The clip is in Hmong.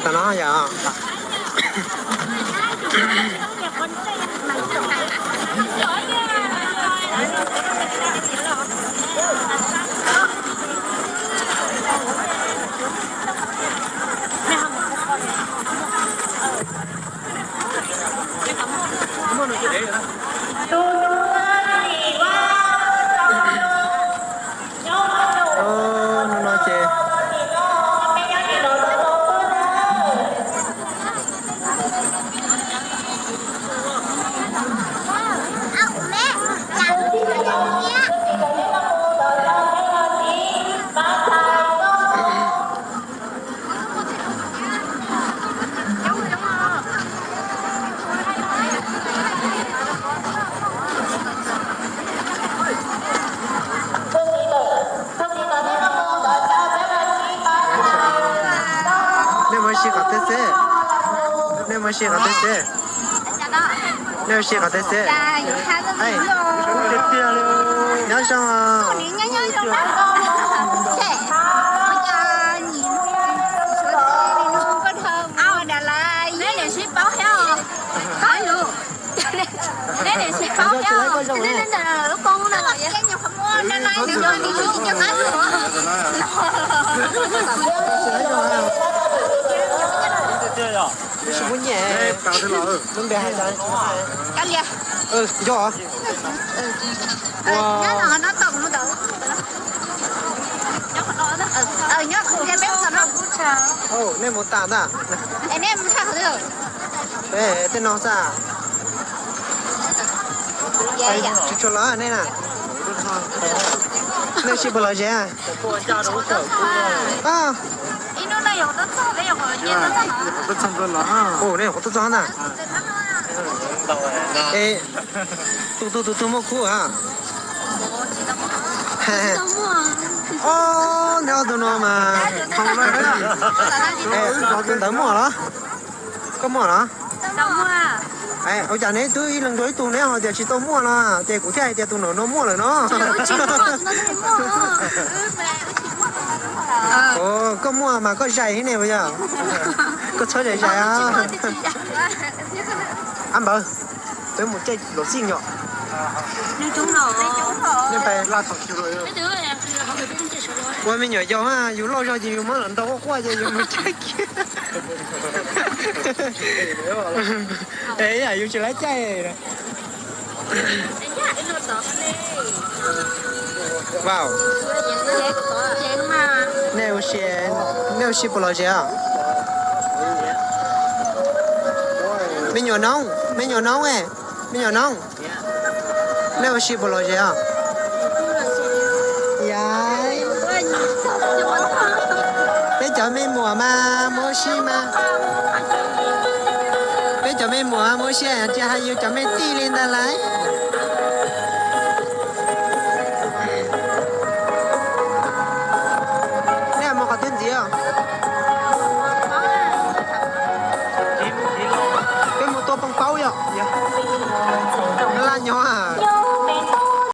Tam no yom. Hnub no ces Nej mus ua si qhov twg xwb? Nej mus ua si qhov twg xwb? Nej ua si qhov twg xwb? Nyob zoo. Nyob zoo. Nej mus tas ntag. Tej no xwb. Tsis tshua los nej na. Nej ua si puas lom zem? Nej qhov tuaj txog ntag. Es tus tug tus tug muaj khub a? Ob, neb ob tug no mas. Tus ntawd muaj los? Koj muaj los? Ua cas neb twb ib leeg dua ib tug neb ho tias tsis tau muaj no, ces kuv thiaj hais tias tus no no muaj lawm no. Koj muaj mas koj zais thiab ne puas yog? Koj txhob zais zais. Ab npawg, peb mus caij luam xij yom. Ua me nyuam yaus, yus loj zog ces yus muab los ntau quaj quaj ces yus mus caij kiag. Es yam yus tsis laib caij. Wow. Nej ua si, nej ua si puas lom zem os? Me nyuam noob, me nyuam noob, me nyuam noob, nej ua si puas lom zem os? Yam, peb cov me muam mas mus ua si mas, peb cov me muam mus ua si tsis hais yus cov me tij li ntag lauj.